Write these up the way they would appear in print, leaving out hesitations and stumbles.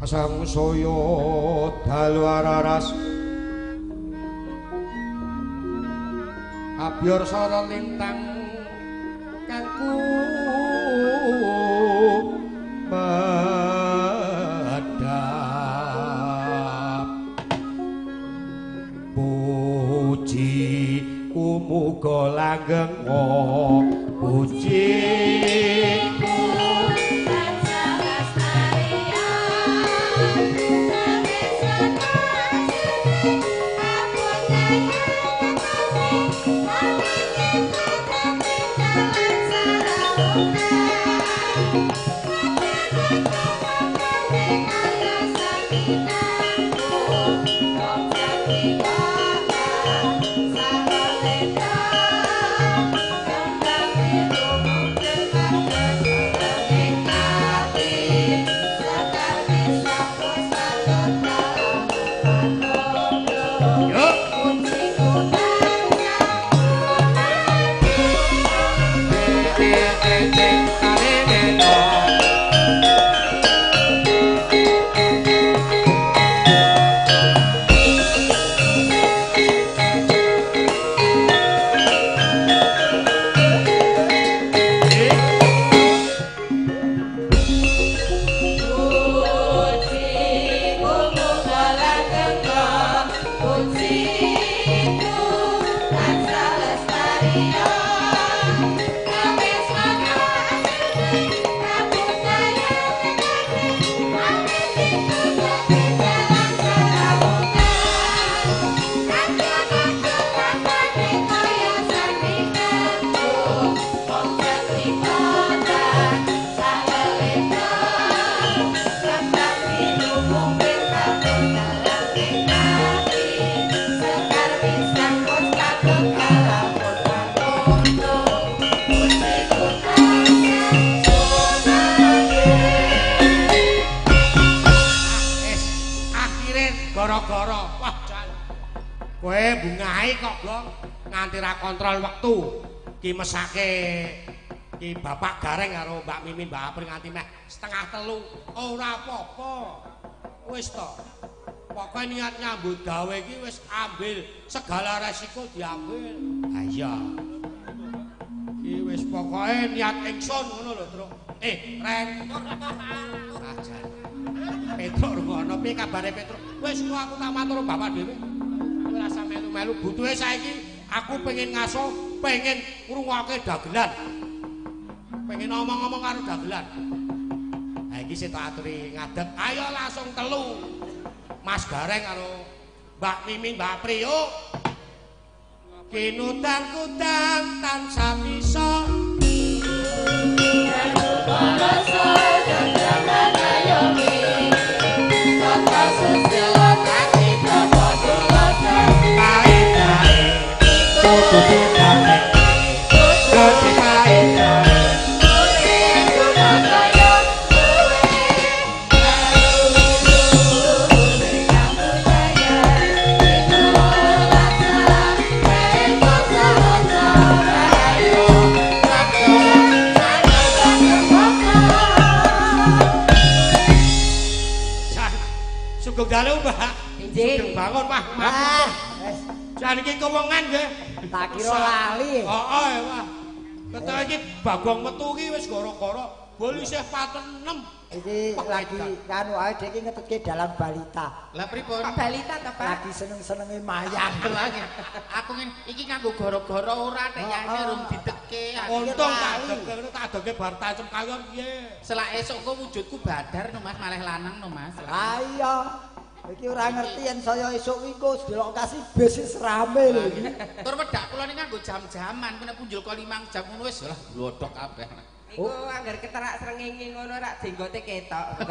Sangsaya dalu araras abyor sora lintang kangku medhap puji kumuga langgeng puji. Kontrol wektu ki mesake ki Bapak Gareng karo Mbak Mimin Mbak Apri nganti meh 2:30 ora apa-apa wis to pokoke niat nyambut gawe iki wis ambil segala resiko diambil. Ha iya iki wis pokoke niat ingsun ngono lho Truk. Ren ajan Petruk rungono piye kabare Petruk wis kok aku tak matur bapak dhewe ora usah melu-melu butuhe saiki. Aku pengen ngaso, pengen ngrungokke dagelan. Pengen ngomong-ngomong karo dagelan. Ha iki sing tak aturi ngadeg. Ayo langsung telu. Mas Gareng karo Mbak Mimin, Mbak Pri yuk. Kinutang-kutang tansah bisa. Sugeng dalu, Mbak. Sugeng bangun, Wah. Wah. Jan iki kewengan nggih. Tak kira lali. Heeh, wah. Ketok iki Bagong metu iki wis gara-gara bol isih paten 6. Iki lagi kanu ae dhek iki ngetutke dalam balita. Lah pripun? Pak balita to, Pak? Lagi seneng-senenge mayang. Aku ngene iki nganggo gara-gara ora nek yane rung diteke. Untung tak dege tak dege bar tancep kayon piye. Selak esuk kok wujudku badar no Mas, malih lanang no Mas. Ha iya. Iki ora ngerti yen saya esuk iki kok dilokasi bis wis rame lho iki. Tur wedak kula niki nganggo jam-jaman, nek punjul kok 5 jam ngono wis lah glodok kabeh. Iku anggar keterak srengenge ngono rak jenggote ketok.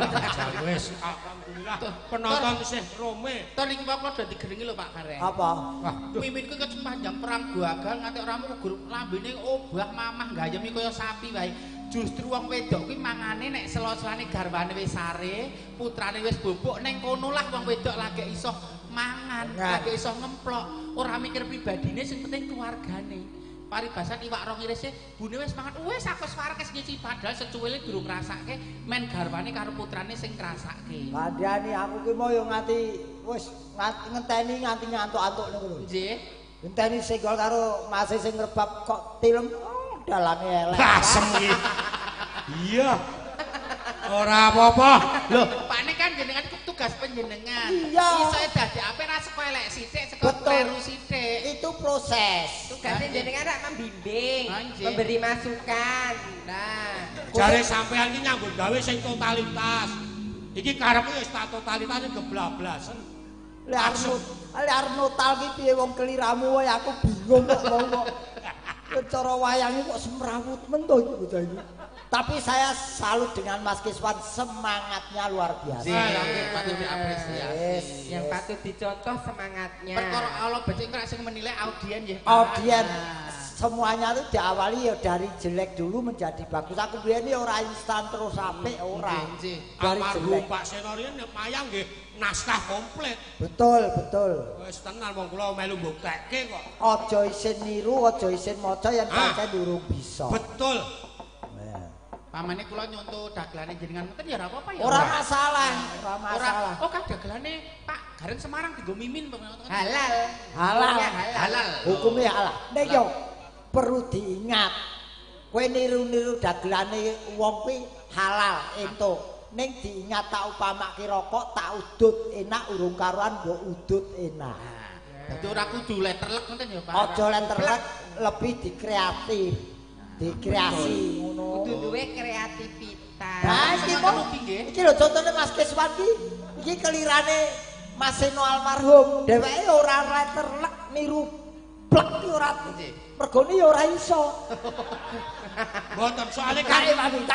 Wis alhamdulillah penonton isih rome. Tur niki kula do digerengi lho Pak Gareng. Apa? Miminku iki sepanjang perang gagal nganti ora mung lambene obah mamah gayemi kaya sapi wae. Justru wong wedok kuwi mangane nek selo-selane garwane wis sare, putrane wis bobok ning kono lah wong wedok lagi iso mangan, lagi iso ngemplok, ora mikir pribadine sing penting keluargane. Paribasan iwak rong irise bune wis mangan wis aku wis wareg wis nyicipi padahal secuwile durung ngrasake men garwane karo putrane sing ngrasake. Kandhane aku ki mau yo nganti wis ngenteni nganti ngantuk-antuk niku lho. Nggih. Ngenteni senggol karo mase sing ngrebab kok tilem dalange elek. Asem iki. Iya. Ora apa-apa. Lho, Pakne kan jenengan iku tugas panjenengan. Iya. Iso dadi apik ra saka elek sithik, saka kleru sithik. Itu proses. Tugasnya jenengan rak membimbing, memberi masukan. Nah, jare sampean iki nyambut gawe sing totalitas. Iki karepku wis tak totalitas geblablasen. Lek arep notal ki piye wong keliramu wae aku bingung kok wong kok. Cara wayange kok semrawut men to iki bocah iki. Tapi saya salut dengan Mas Kiswan, semangatnya luar biasa. Nggih, patut diapresiasi. Yang patut dicontoh semangatnya. Perkara Allah becik kok sing menilai audien nggih. Audien semuanya itu diawali ya dari jelek dulu menjadi bagus. Aku biyen ora instan terus apik ora. Dari jelek. Pak Seno riyen mayang nggih naskah komplit. Betul, betul. Wis tenan wong kula melu mbuktekke kok. Aja isin niru, aja isin maca yen pancen durung bisa. Betul. Pamane kula nyontoh dagelane jenengan ngoten ya ora apa-apa ya. Ora masalah, ora masalah. Oh, kan dagelane Pak Gareng Semarang dienggo mimin halal. Halal. Halal. Hukume halal. Nek yo perlu diingat. Kowe niru-niru dagelane wong kuwi halal entuk. Ning diingat tak upamake rokok tak udut enak urung karuan mbok udut enak. Dadi ora kudu letterlek ngoten ya Pak. Aja letterlek, lebih dikreatif. Dikreasi ngono. Kudu duwe kreativitas. Nah, iki mau iki lho contone Mas Kiswan iki. Iki kelirane Mas Seno almarhum. Dheweke ora letterlek niru plek ki ora. Mergone ya ora iso. Mboten soalé kan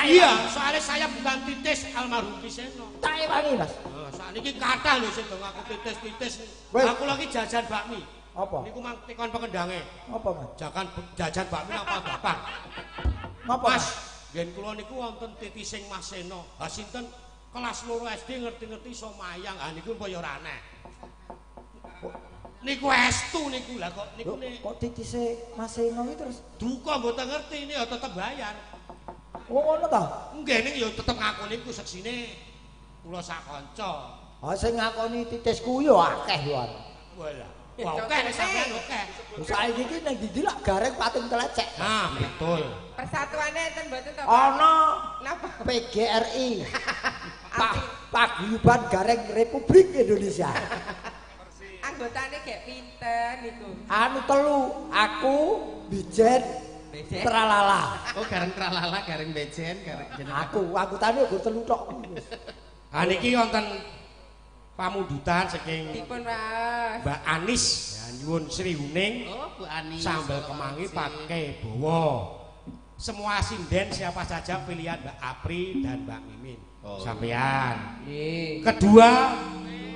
iya, soalé saya bukan titis almarhum Ki Seno. Tak ewangi, Mas. Heeh, sakniki kathah lho sing ngaku titis-titis. Aku lagi jajan bakmi. Apa? Niku mang tekon pekendange. Apa, Mas? Jajan jajan bakmi apa bapak? Napa? Mas, nggen kula niku wonten titising Mas Seno. Ha sinten kelas 2 SD ngerti-ngerti iso mayang. Ha niku apa ya ora aneh. Niku estu niku lah kok niku kok titise Mas Seno iki terus duka mboten ngerti ini ya tetep bayar. Oh ngono ta? Nggih ning ya tetep ngaku niku seksine kula sak kanca. Ha sing ngakoni titisku ya akeh yo. Walah. Wah akeh nek sampean akeh. Saiki iki ning ndi lak gareng pating telecek. Nah, betul. Persatuane enten mboten to? Ana. Napa? PGRI. Paguyuban Gareng Republik Indonesia. Anggotane gek pinten niku? Anu telu, aku, Bijen, Tralala. Oh, gareng Tralala, gareng Bejen, gareng jenengan. Aku anggotane uga telu tok. Ha niki wonten pamundutan saking dipun waos. Mbak Anis, ya, nyuwun Sri Huning. Oh, Bu Anis. Sambel kemangi pakai bawa. Semua sinden siapa saja pilihan Mbak Apri dan Mbak Mimin. Oh. Sampean. Nggih. Kedua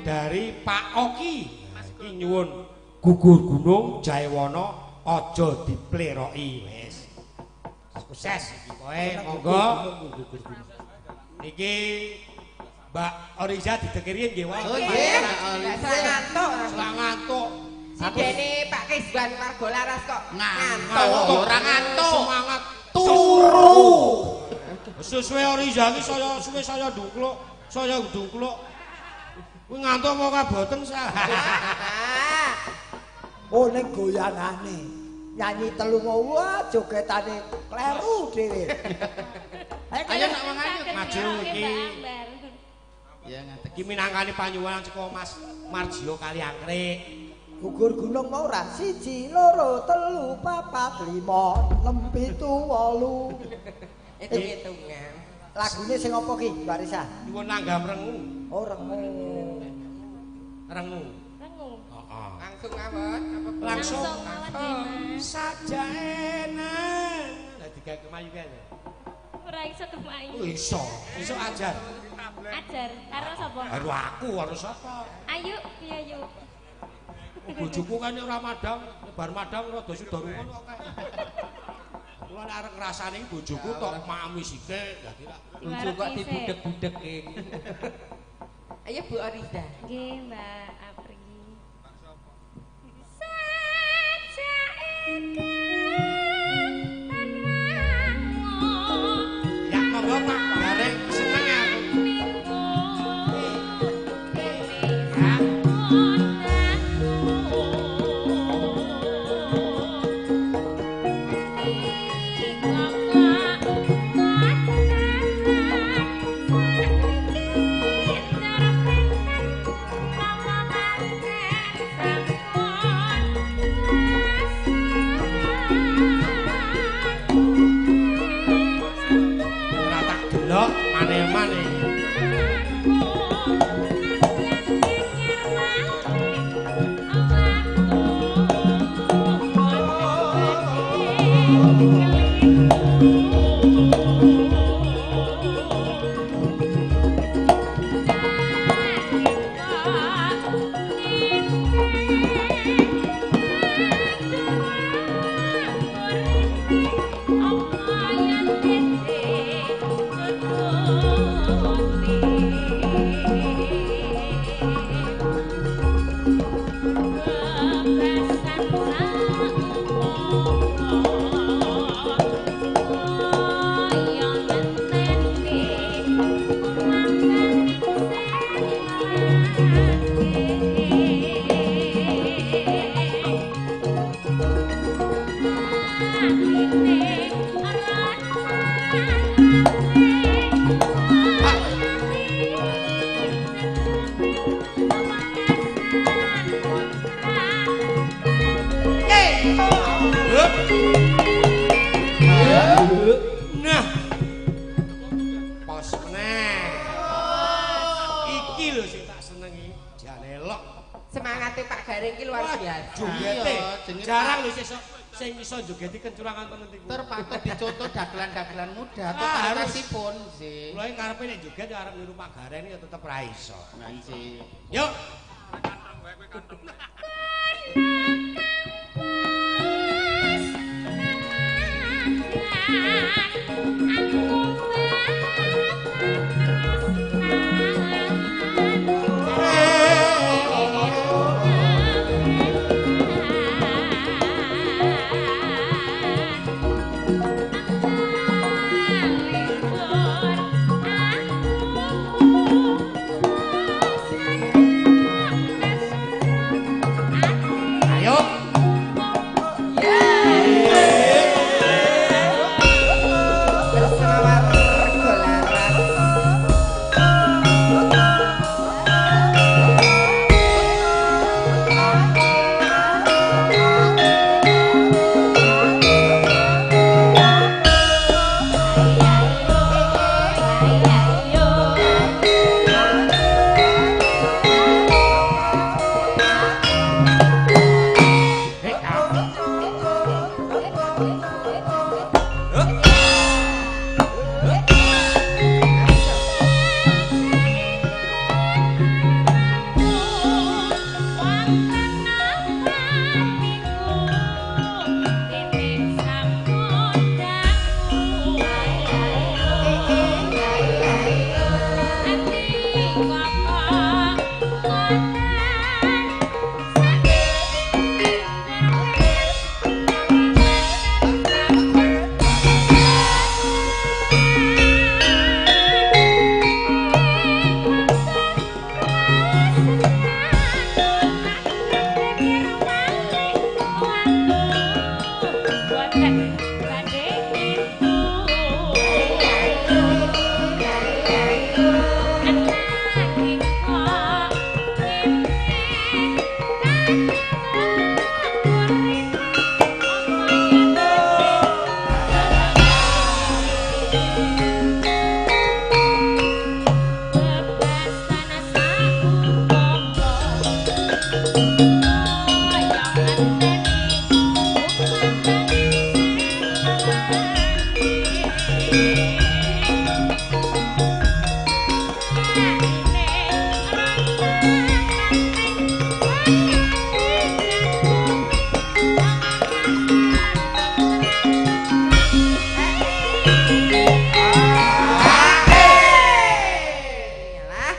dari Pak Oki. Nah, iki nyuwun gugur gunung Jaiwono aja dipleroki wis. Sukses iki pokoke monggo. Niki Mbak Oriza didekiri nggih wae. Oh nggih, Mbak Oriza. Ngantuk. Selak ngantuk. Sidene Pak Kiswan warga Laras kok ngantuk. Ora ngantuk. Semangat turu. Sesuai Oriza iki saya suwe saya ndungkluk, saya ndungkluk. Kuwi ngantuk apa kaboten sah. Oh ning goyangane. Nyanyi telu mau wah jogetane kleru dhewe. Ayo nak wong ayu maju iki. Ya ngantek. Iki minangkani panyuwunan saka Mas Marjio Kaliangkrik. Gugur gunung mau ora? 1 2 3 4 5 6 7 8. Hitung-hitungan. Lagune sing apa ki, Mbak Risa? Nyuwun langgam rengu. Oh, rengu. Rengu. Rengu. Heeh. Langsung mawon apa langsung? Langsung. Sajaenan. Lah digawe kemayu kae. Ora iso kemayu. Iso, iso ajar. Ajar karo sapa? Karo aku, karo sapa? Ayu, piye ayu? Bojoku kan ora madang, bar madang rada suda rumun kok kae. Kula nek arep ngrasani bojoku tok mami sithik, dadi rak bojo kok dibudeg-budegke. Ayo Bu Oriza. Nggih, Mbak Apri. Sajake. Ora tak delok mane-mane. Nah. Pos meneh. Iki lho sing tak senengi, jane elok. Semangate Pak Gareng ki luar biasa. Jogete. Iya, Jarang lho sesuk sing iso jogeti kencurangan temen iku. Terpatut dicontoh dagelan-dagelan muda Ah, harus. totalitasipun sih. Kula iki karepe nek joget ya arep niru Pak Gareng ya tetep ra iso. Nggih. Yuk. Ayo. Bersama Rego Laras. Hei, ah. Yalah.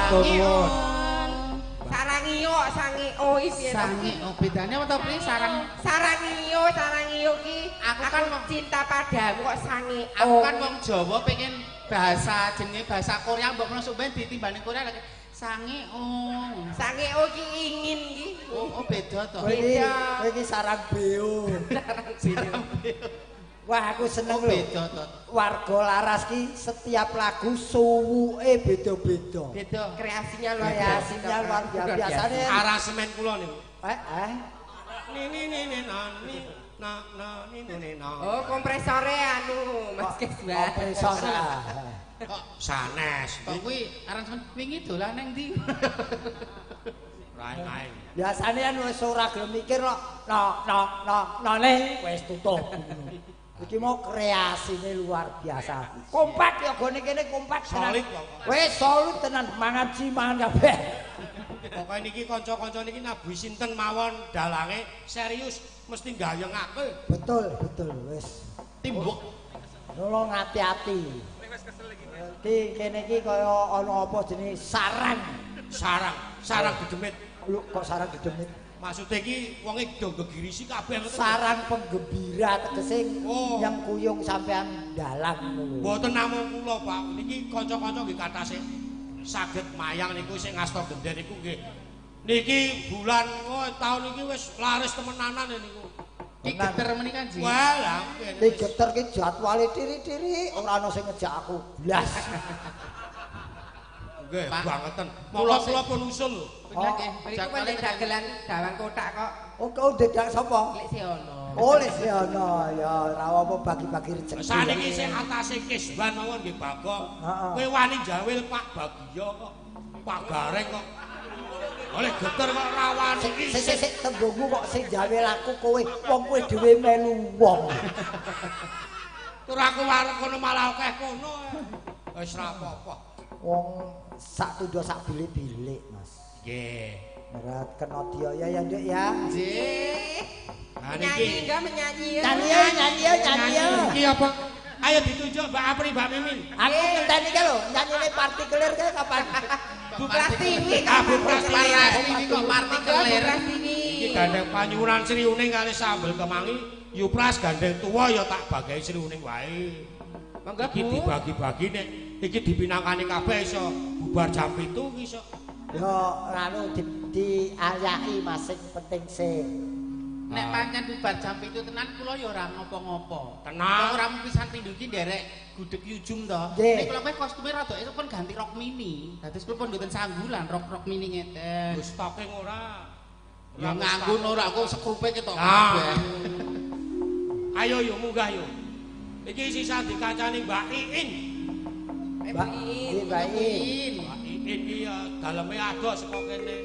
Matur nuwun. Sarangio, sangio iki piye to? Sangio bedane apa to, Pri? Sarang Sarangio, sarangio ki. Aku kan cinta padamu kok sangio. Aku kan wong Jawa pengen bahasa jenenge bahasa Korea mbok menawa sok ben ditimbani Korea lagi sangeo. Sangeo ki ingin ki. Oh, beda to. Kowe iki sarang beo. Sarang beo. Wah, aku seneng lho. Beda to. Warga Laras ki setiap lagu suwuke beda-beda. Beda. Kreasinya luar biasa. Kreasinya luar biasa. Biasane aransemen kula niku. Ni ni ni ni na ni na na ni ni na. Oh, kompresore anu Mas Keswa. Kompresor. Kok sanes. Kok kuwi aransemen wingi dolan nang ndi? Rae-rae. Biasane kan wis ora gelem mikir kok. No no no no ne wis tutup. Iki mau kreasine luar biasa. Kompak ya gone kene kompak tenan. Solid kok. Wis solid tenan mangan si mangan kabeh. Pokoke niki kanca-kanca niki nabuhi sinten mawon dalange serius mesti gayengake. Betul, betul wis. Timbuk. Nolong ati-ati. Wis kesel iki. Iki kene iki kaya ana apa jenenge sarang. Sarang, sarang dedemit. Lho kok sarang dedemit? Maksudnya iki wonge do gegirisi kabeh ngoten. Sarang penggembira tegese yang kuyung sampean dalang ngono. Mboten namung kula, Pak. Niki kanca-kanca nggih kathah sing saged mayang niku sing ngasta genden niku nggih. Niki bulan taun iki wis laris temenanan niku. Iki geter menika nggih. Wah, lah iki geter ki jadwale tiri-tiri ora ana sing ngejak aku blas. Nggih, bangeten. Monggo kula pun usul lho. Nggih, mriku pancen dagelan dawang kotak kok. Oh, kok dedak sapa? Lek Seono. Oh, lek Seono. Ya ora apa bagi-bagi rezeki. Saniki sing atase Kiswan mawon nggih Bagong. Kowe wani jawil Pak Bagio kok. Pak Gareng kok. Oleh geter kok ora wani iki. Sik sik tembungmu kok sing jawil aku kowe, wong kowe dhewe melu wong. Tur aku warek kono malah akeh kono. Wis ora apa-apa. Wong sak tundha sak bilik-bilik, Mas. Nggih. Ora kena dioyo ya, Nduk ya. Nggih. Nyanyi enggak menyanyi. Nyanyi nyanyi nyanyi. Iki apa? Ayo ditunjuk Mbak Apri, Mbak Mimin. Aku ngenteni ki lho, nyanyine partikelir kae kapan? Bu Prastiwi. Bu Prastiwi kok partikelir. Iki gandeng panyuwunan Sri Uning kali sambel kemangi, Yupras gandeng tuwa ya tak bagai Sri Uning wae. Monggo iki dibagi-bagi nek iki dipinangkani kabeh iso bubar jam 7 iki iso. Ya anu diayaki Mas sing penting sing. Nek pancen bubar jam 7 tenan kula ya ora ngopo-ngopo. Tenang. Ora mung pisan pindho iki nderek gudeg Yujum to. Nek kula kowe kostume rada esuk pun ganti rok mini. Dados kula pun mboten sanggulan rok-rok mini ngeten. Wis stoke ora. Ya nganggo ora aku sekrupe ketok kabeh. Ayo yo munggah yo. Iki sisa dikancani Mbak Iin. Mbak Iin, Mbak Iin. Mbak Iin iki daleme adoh saka kene.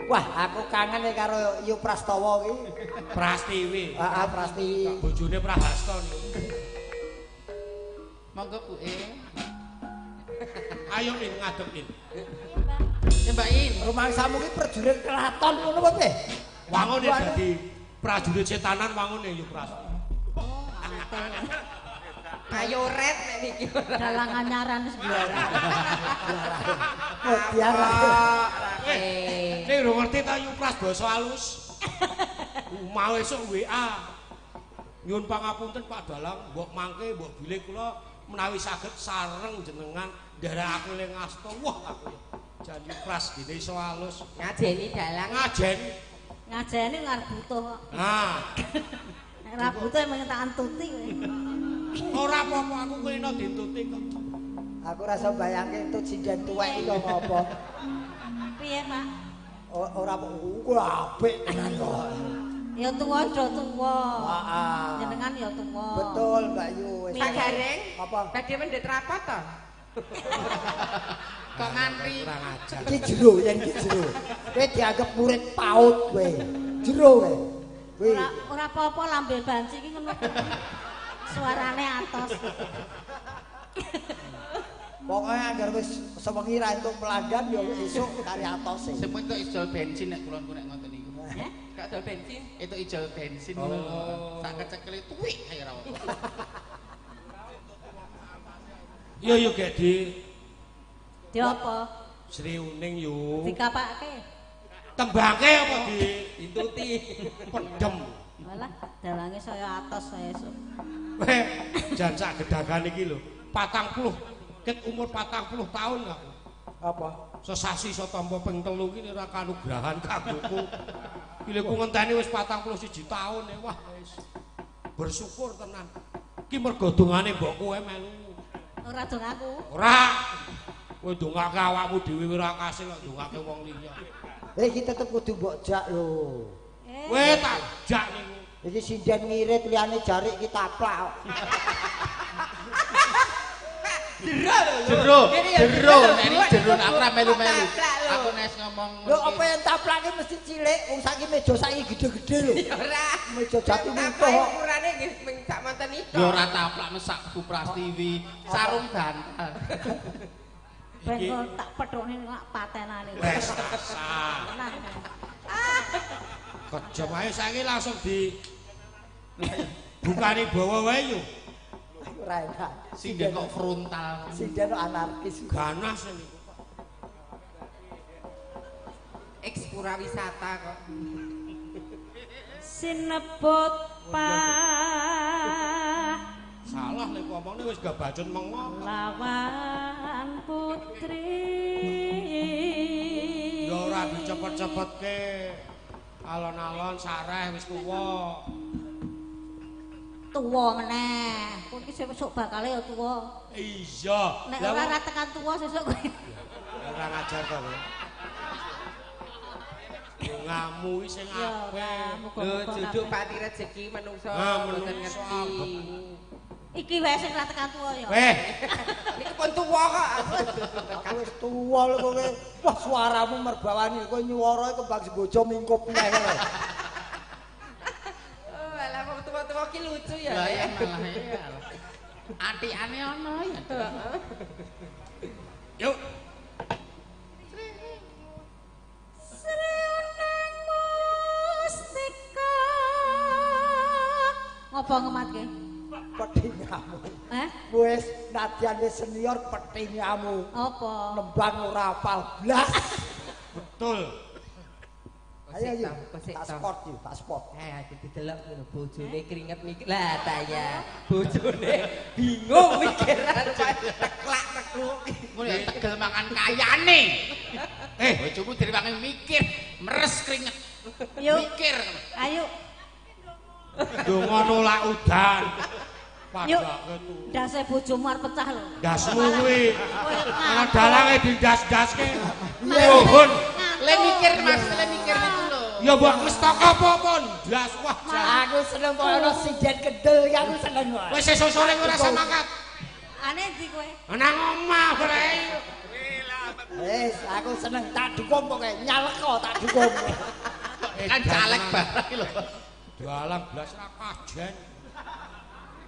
Wah, aku kangen karo Yu Prastawa iki. Prastiwi. Heeh, Prastiwi. Bojone Prahasta niku. Monggo Bu E. Ayo In ngadep In. Ya Mbak In. Rumangsamu ki prajurit keraton ngono apa piye? Wangune dadi prajurit setanan wangune Yu Prastawa. Oh, ngoten. Mayoret nek niki ora. Dalang anyaran wis biara. Oh, biara. Nek ora ngerti ta Yupras basa halus. Mau esuk WA. Nyuwun pangapunten Pak Dalang, mbok mangke mbok bilih kula menawi saged sareng jenengan nderek aku le ngasta. Wah aku jan Yupras gene iso halus. Ngajeni dalang. Ngajeni. Ngajeni ngarep butuh kok. Nah. Nek ora butuh emang tak antuti kowe. Ora apa-apa aku kulino dituti kok. Aku rasa bayangke entut sinden tuwek iki kok ngopo. Piye, Pak? Ora ku apik tenan kok. Ya tuwa do tuwa. Heeh. Jenengan ya tuwa. Betul, Mbak Yu. Wis. Pak Gareng. Apa? Badhe mendhet rapat to? Kok ngantri? Kurang ajar. Iki jero yen iki jero. Kowe dianggep murid PAUD kowe. Jero kowe. Ora ora apa-apa lambe banci iki ngono. Suarane atos. Pokoke anggar wis sewengi ra entuk pelanggan ya esuk kari atose. Sing entuk ijol bensin nek kula niku nek ngoten niku. Heh? Kok dol bensin? Itu ijol bensin ngono lho. Sak kecekele tuwik ae ra apa. Iya yo gek di Di apa? Sri Uning yu. Dikapake. Tembangke apa di Dituti. Pendem. Walah, dalange saya atos saya esuk. Weh, jan sak gedagan iki lho. 40 ket umur 40 tahun aku. Apa? Sesasi iso tampa ping 3 iki ora kanugrahan kanggoku. Iki ku ngenteni wis 41 tahun e. Wah, wis. Bersyukur tenan. Iki mergo dongane mbokku ae melu. Ora dongaku. Ora. Kowe ndongake awakmu dhewe ora kasil kok ndongake wong liya. Iki tetep kudu mbok jak lho. Kowe tak jak niku. Iki sinden ngirit liyane jarik iki taplak. Jero, jero, nek jero aku ora melu-melu. Aku nek ngomong lho apa yang taplak iki mesti cilik, wong saiki meja saiki gede-gede lho. Ya ora. Meja jati utuh kok. Ukurane nggih mung sak monten iki. Ya ora taplak mesak Bu Prastiwi, sarung bantal. Ben kok tak pethukne lak patenane. Wis sah. Kejam ae saiki langsung di bukani bawa wae yo. Ora enak. Sinden kok frontal. Sinden kok anarkis. Ganas niku. Eks pura wisata kok. Sinebut Pak. Salah nek ngomongne wis gak bacun mengo. Lawan putri. Ya ora dicepet-cepetke. Alon-alon sareh wis tuwa. Tuwa meneh. Kowe iki sesuk bakale ya tuwa. Iya. Nek ora ora tekan tuwa sesuk kowe. Ora ngajar to kowe. Dongamu iki sing apik. Lho duduk pati rejeki menungso mboten ngerti. Iki wae sing ora tekan tuwa ya. Weh. Niki pun tuwa kok. Aku wis tuwa lho kowe. Wah suaramu merbawani kowe nyuwara kembang sembojo mingkup neh. Oh, alah wong tuwa-tuwa ki lucu ya. Lah ya malah ya. Atikane ono ya. Yuk. Sri Mustika. Ngopo ngematke? Petingamu. Eh? Wis nadyan wis senior petingamu. Apa? Nembang ora hafal blas. Betul. Ayo ayo. Tak sport yo, tak sport. Eh, didelok lho bojone keringet mikir. Lah ta ya. Bojone bingung mikiran teklak tekluk. Ngono ya tegel mangan kayane. Eh, bojomu direwangi mikir, meres keringet. Yuk. Mikir. Ayo. Donga nolak udan. Yuk. Ndase bojomu arep pecah lho. Ndasmu kuwi. Ana dalange dindas-ndaske. Nuhun. Le mikir Mas, le mikir niku lho. Ya mbok mestok apa-apa ndas wah. Aku seneng kok ana sinden kendel iki aku seneng kok. Wis sesuk sore ora usah mangkat. Ane ndi kowe? Nang omah brei. Wis aku seneng tak dukung pokoke nyaleko tak dukung. Kan caleg barang lho. Dalang blas ra kajen.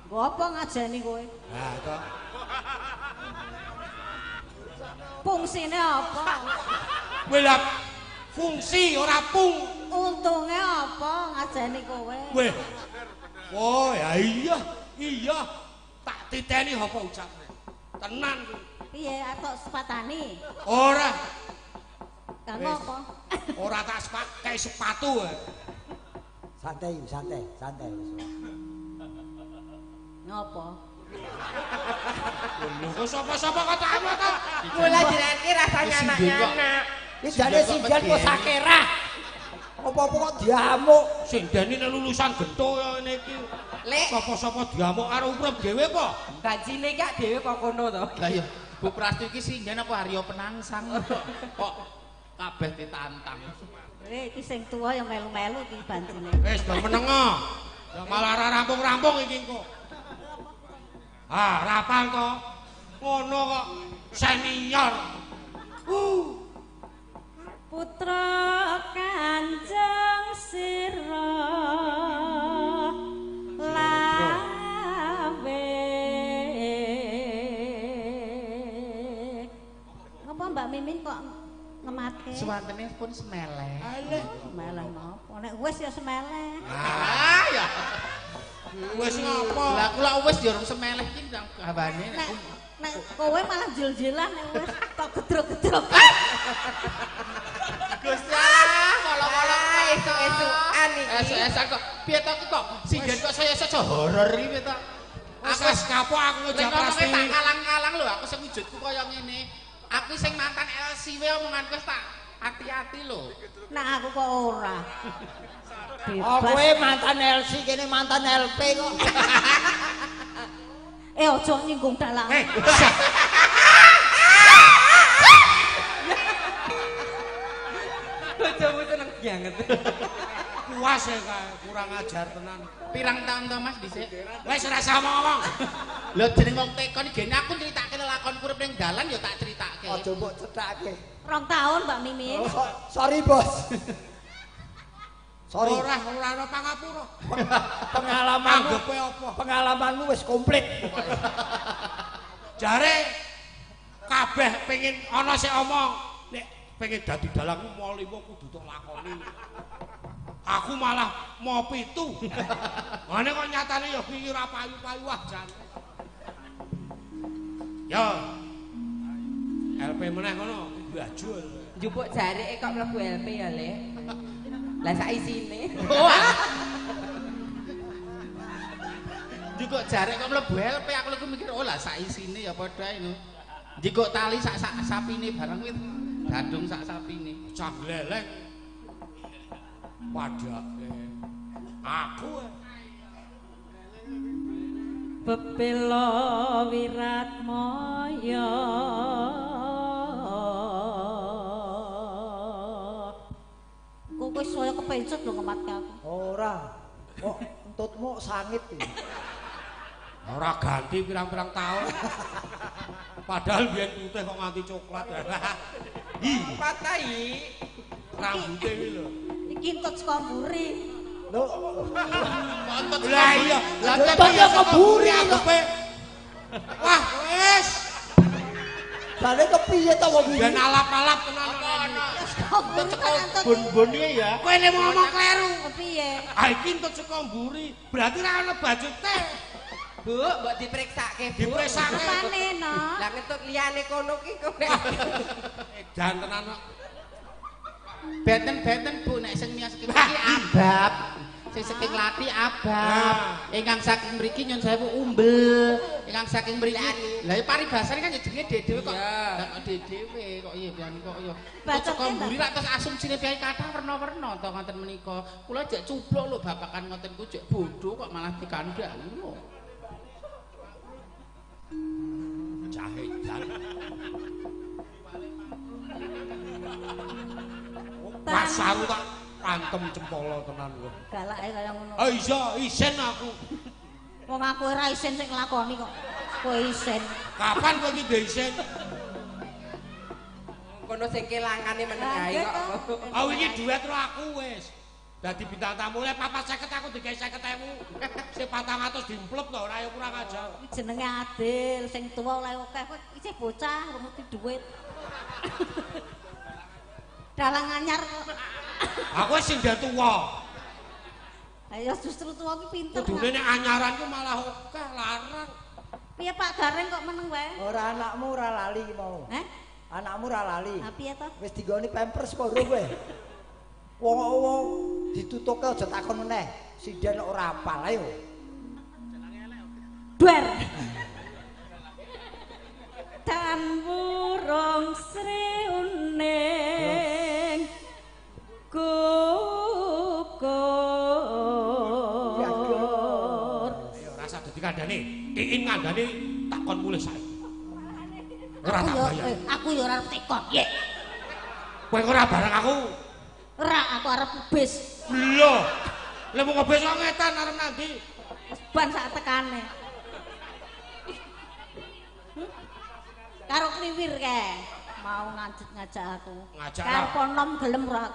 Nggo apa ngajeni kowe? Lah to. Fungsine apa? Kowe lah fungsi ora pung. Untunge apa ngajeni kowe? Weh. Oh ya iya, iya. Tak titeni apa ucapne. Tenan kuwi. Piye atok sepatani? Ora. Kanggo apa? Ora tak sepat kayak sepatu. Santai, santai, santai. Ngopo? Lho kok sapa-sapa kok tak apa to? Mula jenenge rasanya anak-anak. Iki jane sinden kok sakerah. Apa-apa kok diamuk. Sindene nek lulusan gento ya ngene iki. Lek sapa-sapa diamuk karo urip dhewe apa? Banjine iki dhewe kok kono to. Lah iya, Bu Prastu iki sinden apa Arya Penangsang kok kabeh ditantang. Lek iki sing tuwa ya melu-melu iki banjine. Wis do menengo. Ya malah ora rampung-rampung iki engko. Ah, rapal to. Ngono kok senior. Putra Kanjeng Sira lawe. Ngapa Mbak Mimin kok ngematke? Suwantene pun semeleh. Alah, semeleh napa? Nek wis ya semeleh. Ah ya. Wis ngapa? Lah kula wis ya urung semeleh iki nang gawane. Nek kowe malah jil-jilan nek wis tok gedrok-gedrok. iso horor iki to. Aku wis kapok aku Lek ngucap ngomongke pasti. tak kalang-kalang lho, aku sing wujudku kaya ngene. Aku sing mantan LC wae omonganku wis tak ati-ati lho. Nah aku kok ora. Oh, Bebas. kowe mantan LC kene mantan LP kok. Eh aja nyinggung dalang. Eh, Bojomu seneng banget. Puas ya kae, kurang ajar tenan. Pirang tahun to Mas dhisik? Wis ora usah ngomong. Lho jeneng wong tekon gene aku nyritake lelakon urip ning dalan ya tak critake. Aja mbok cethake. 2 tahun Mbak Mimin. Oh, sorry, Bos. Sorry. Ora ora ana pangapura. Pengalamanmu Anggepe apa? Pengalamanmu wis komplit. Jare kabeh pengen ana sing omong nek pengen dadi dalangku mo limo kudu tok lakoni. Aku malah mo 7. Ngene kok nyatane ya piye ora payu-payu ah jan. Yo. LP meneh ngono baju. Njupuk jarike kok mlebu LP ya, Lek. Lah sak isine. Njukuk jarek kok mlebu LP aku lho mikir oh lah sak isine ya padha ae lho. Njikuk tali sak sak sapine bareng kuwi dadung sak sapine. Cah gleleng. Padake aku Bebela wiratmaya. Kok wis saya kepencut lho ngematke aku. Ora. Kok entutmu sangit iki. Ora ganti pirang-pirang tahun. Padahal biyen putih kok nganti coklat. Hi, Patai. rambute kuwi lho. Iki entut saka mburi. Lho, Entut Lah iya, lah entut ya saka mburi kok. anggepe. Wah, wis. Jane kepiye to wong iki? Ben alap-alap tenan. Saka mburi kan entut. Bon-bon iki ya. Kowe nek ngomong kleru. Piye? Ah iki entut saka mburi, berarti ora ana bajute. Bu, mbok dipriksake, Bu. Dipriksake. Apane no? Lah ngentut liyane kono ki kok nek Edan tenan kok. Benten-benten Bu nek sing miyos iki abab. Sing saking Lati abab. Ingkang saking mriki nyun sewu umbel. Ingkang saking mriki. Lah ya paribasane kan ya jenenge dhewe kok. Lah kok dhewe kok iya pian kok iya. Bacotke Kok mburi lak terus asumsine piye kathah werna-werna to ngoten menika. Kula jek cupluk lho babakan ngoten ku jek bodho kok malah dikandhani lho. Cah edan. Pas aku tak pantem cempolo tenan kok. Galake kaya ngono. Ah iya, isin aku. Wong aku ora isin sing nglakoni kok. Kowe isin. Kapan kowe iki ndek isin? Kono sing kelangane meneng ae kok. Ah wingi duet ro aku wis. Dadi bintang tamu le 450 aku digawe 50.000. Sing 400 dimplep to ora ya kurang ajar. Iki jenenge adil, sing tuwa oleh akeh, kowe isih bocah ora ngerti dhuwit. Dalang anyar kok. Aku wis sing tuwa. Ayo justru tuwa ki pinter. Kudune nek anyaran ku malah akeh larang. Piye Pak Gareng kok meneng wae? Ora anakmu ora lali ki mau. Heh? Anakmu ora lali. Ha piye to? Wis dinggoni pampers apa urung kowe? Wong-wong ditutuke aja takon meneh. Sinden ora apal ayo. Duer. Tan burung sri uning gugur. Ayo rasa dadi kandhane. Iin ngandhane takon mulih saiki. Ora tak bayar. Aku yo ora arep tekon. Kowe ora bareng aku. Ora, aku arep ngebis. Lho. Lha mung ngebis kok ngetan arep nanti. Wis ban sak tekane. Karo kliwir kae. Mau ngajak ngajak aku. Ngajak Arep nom gelem ora?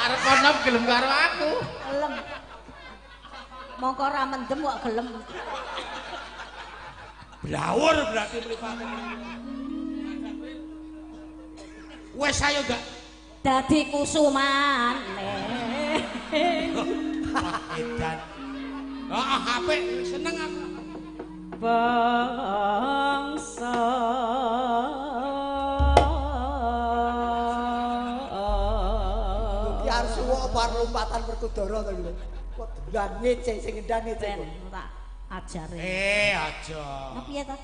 Arep nom gelem karo aku. Gelem. Mongko ora mendem kok gelem. Blawur berarti mripate. Wes ayo gak dadi kusumane. Wah edan. Heeh apik seneng aku. Bangsa Iki arep suwuk apa arep lompatan Werkudara to iki. Kok dolan ngece sing ngendang ngece. Ben tak ajare. Eh, aja. Lah piye to?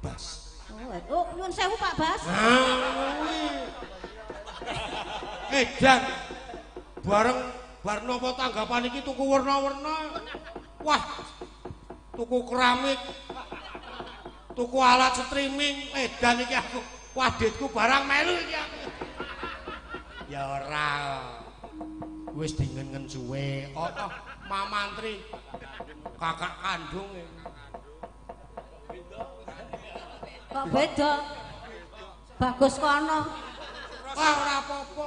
Bas. Oh, nyuwun sewu Pak Bas. Edan. Bareng bar napa tanggapan iki tuku werna-werna. Wah. Tuku keramik. Tuku alat streaming. Edan iki aku. Wah, ditku barang melu iki aku. Ya ora. Wis dingen-ngen suwe. Oh, oh, Mamantri. Kakak kandung. Kok beda? Bagus kono. Wah, ora apa-apa.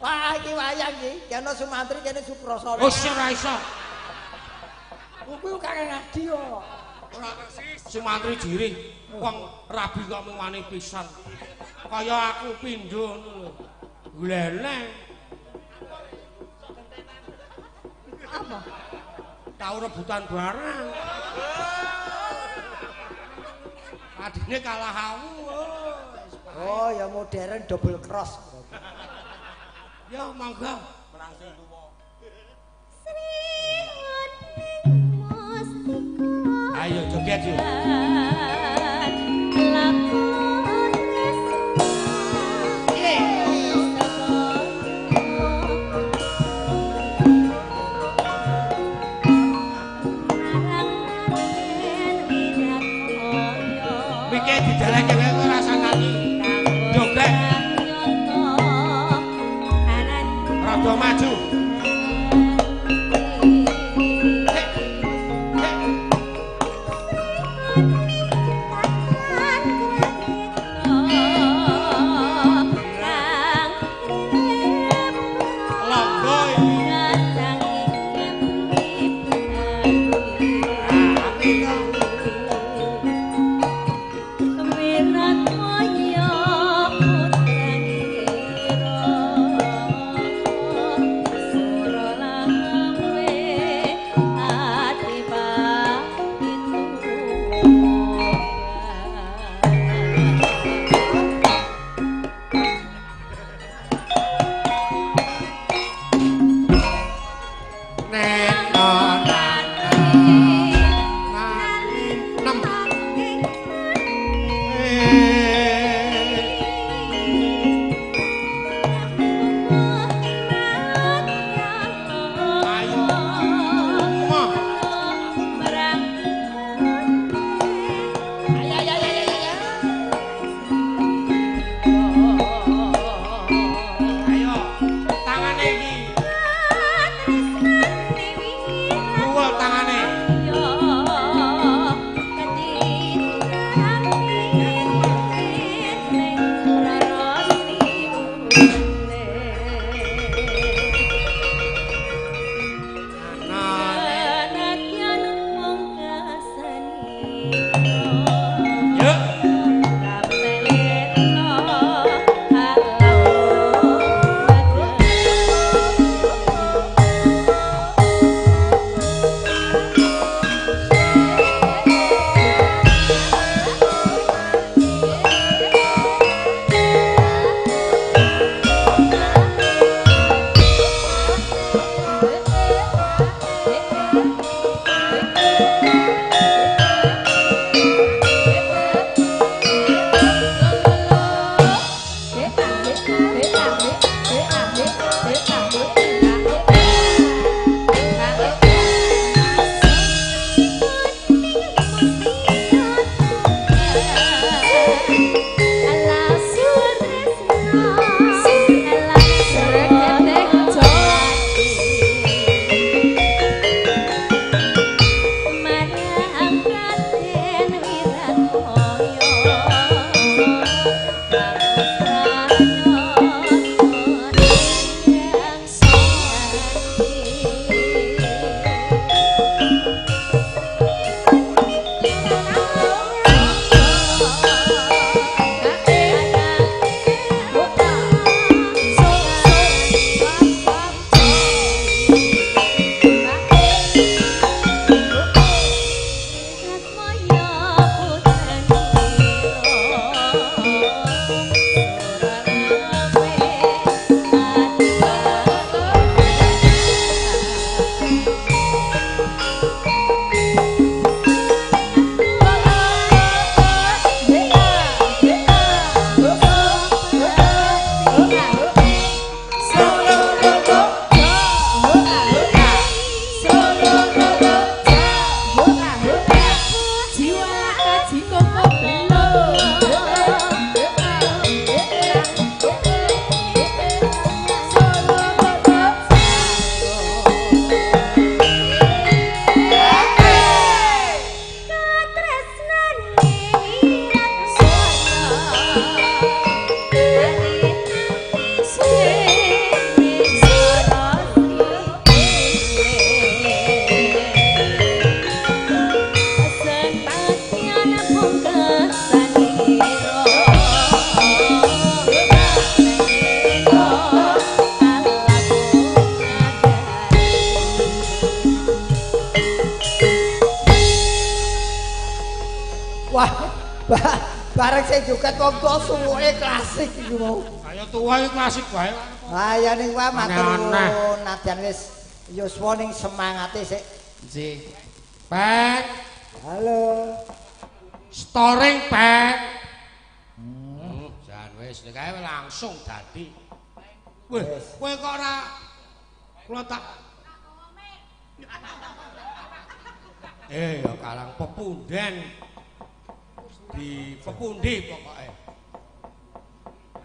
Wah, iki wayang iki. Kene Sumantri, kene Suprasana. Wis ora iso. Kuwi kakek ngadi kok. Ora Sumantri jirih. Wong rabi kok mung wani pisan. Kaya aku pindho ngono lho. Gleleng. Apa? Tau rebutan barang. Adine kalah aku. Oh, ya modern double cross. Ya monggo. Ayo joget yuk. Mike dijalake wae ora usah nyanyi. Joget. Rada maju. Longgo iki. Apik to. Ayo, tangane iki. Dhuwur tangane. Yuk. Gareng sing joget wong tuwa suwuke klasik iku mau. Kaya tuwa iki klasik wae. Ha ya ning wae matur nuwun nadyan wis yuswa ning semangate sik. Nggih. Peng. Halo. Storing peng. Jan wis kae langsung dadi. Weh, kowe kok ora kula tak ya kalang pepunden di pepundi pokoke.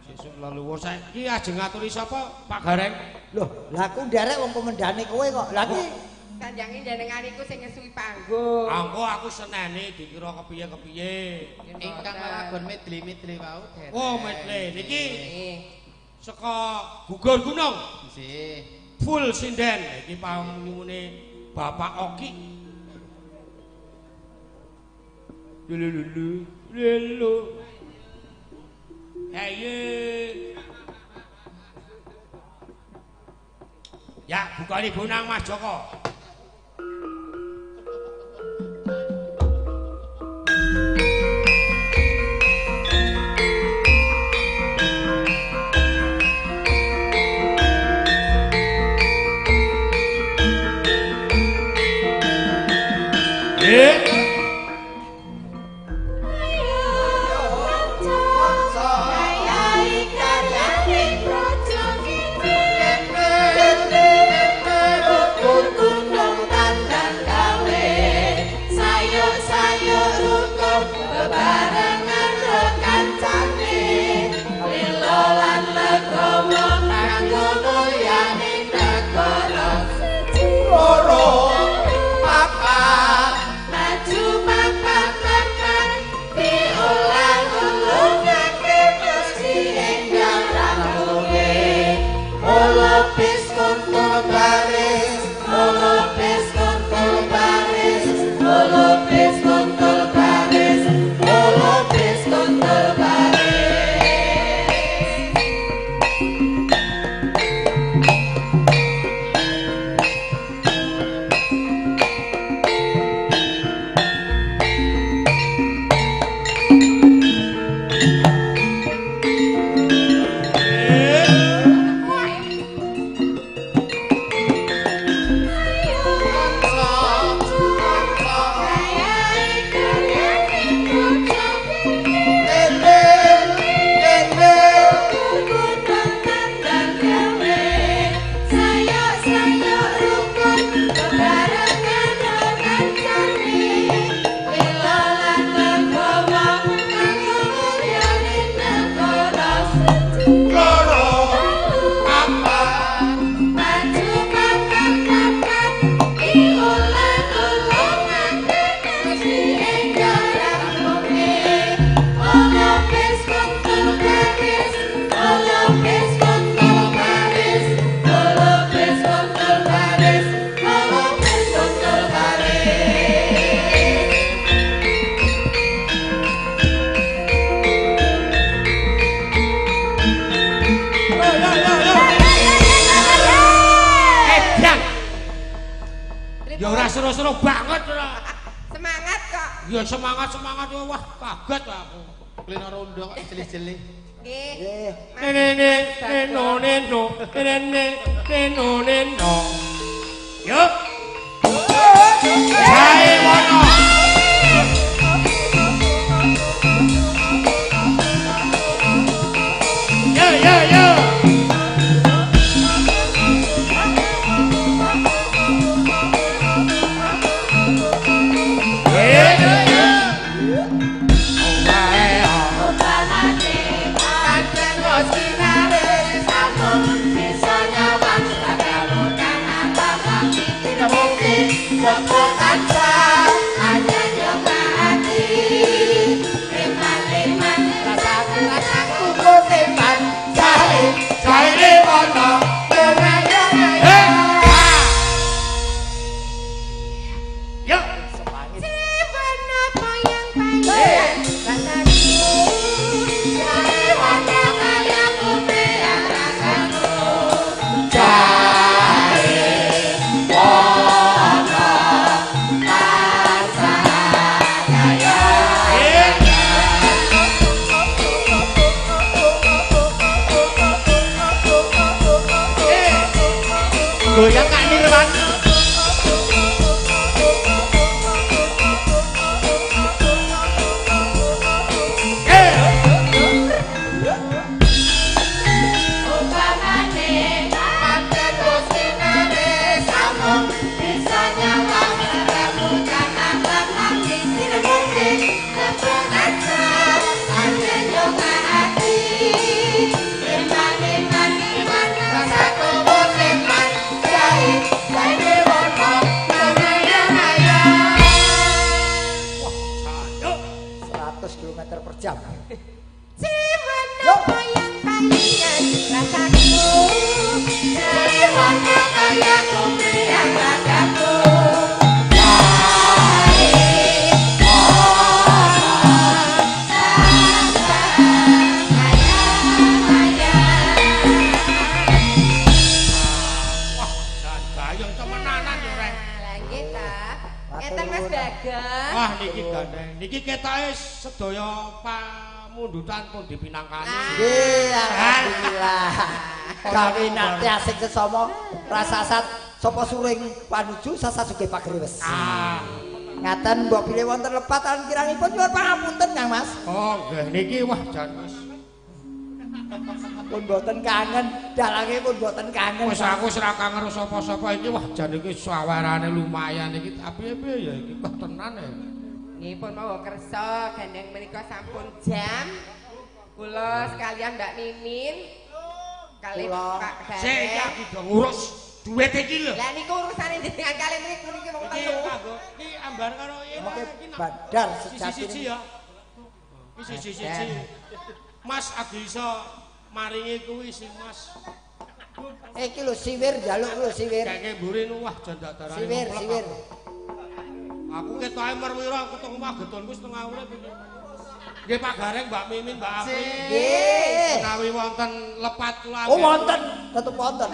Sesuk leluhur saiki ajeng ngaturi sapa Pak Gareng? Loh, lah aku nderek wong pemendane kowe kok. Lah iki kanjange jenengan iku sing ngesuwi panggung. Angko aku seneni dikira kepiye-kepiye. Ingkang lelagon medley-medley wau derek. Oh, medley niki saka gugur gunung. Nggih. Full sinden iki panyuwune Bapak Oki. Lulu lulu. Ayo. Ya, bukani bonang Mas Joko. Seru-seru banget ora. Semangat kok. Ya semangat-semangat wah kaget aku. Klino rondo kok jelih-jelih. Nggih. Nene neno neno nene neno neno. Yuk. Jae wono. Yo yo yo. Goyang Kak Nirwan. Jam. Ciwana kaya kalian rasaku, ciwana kaya kumriang ragaku. Wah, jan gayeng temenanan yo rek. Lah nggih ta. Ngeten Mas Bagong. Wah niki gandeng. Niki ketoke sedaya pamundutan pun dipinangkani. Nggih, alhamdulillah. Kawinate asik sesama rasasat sapa suring panuju sasasuge pagriwes. Ah. Ngaten mbok bilih wonten lepat lan kirangipun nyuwun pangapunten Kang Mas. Oh, nggih niki wah jan wis. Pun mboten kangen, dalange pun mboten kangen. Wis aku wis ora kangen sapa-sapa iki wah jan iki sawerane lumayan iki tapi piye ya iki wah tenan ya. Nggih pun mawa kersa gandeng menika sampun jam. Kula sekalian Mbak Mimin kalih Pak Gareng. Sik iki aku do ngurus duit iki lho. Lah niku urusane jenengan kalih mriku niki wong Iki telu. kanggo iki ambar karo iki bandar sejati. Siji-siji ya. Iki siji-siji. Mas agi iso maringi kuwi sing Mas. Iki lho siwir njaluk lho siwir. Keke mburi nu wah jan dak darani. Siwir, siwir. Aku ketoke merwira ketemu omah getonku setengah urip iki. Nggih Pak Gareng, Mbak Mimin, Mbak Apri. Nggih. Menawi wonten lepat kula. Oh wonten, tetep wonten.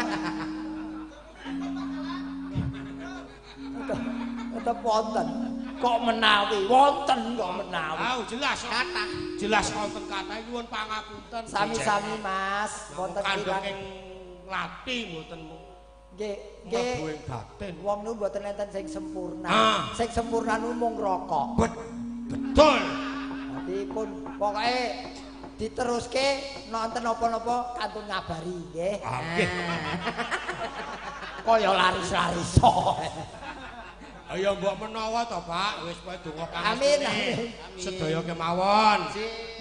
Tetep wonten. Kok menawi wonten kok menawi. Ah jelas kathah. Jelas wonten kathah nyuwun pangapunten. Sami-sami Mas, wonten kandheng ing lati mboten nggih, nggih. Batin. Wong niku mboten enten sing sempurna. Ah. Sing sempurna niku mung rokok. Betul. Dadi pun pokoke diteruske nonton napa-napa kantun ngabari nggih. Ah, nggih. Kaya laris-laris. Ayo mbok menawa to, Pak, wis pokoke donga Amin, pangestune. amin. Sedaya kemawon.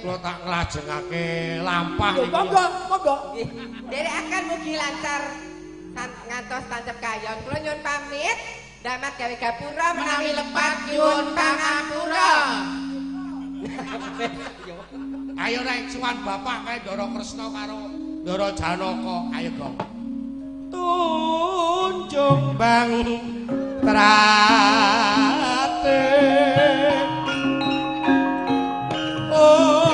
Kula tak nglajengake lampah Lho, niki. monggo, monggo. Nggih. Nderekaken mugi lancar ngantos tancep kayon. Kula nyuwun pamit. Damat gawe gapura menawi lepat nyuwun pangapura. Ayo rek suwan bapak kae Ndara Kresna karo Ndara Janaka. Ayo, Gong. Tunjung bang trate. Oh.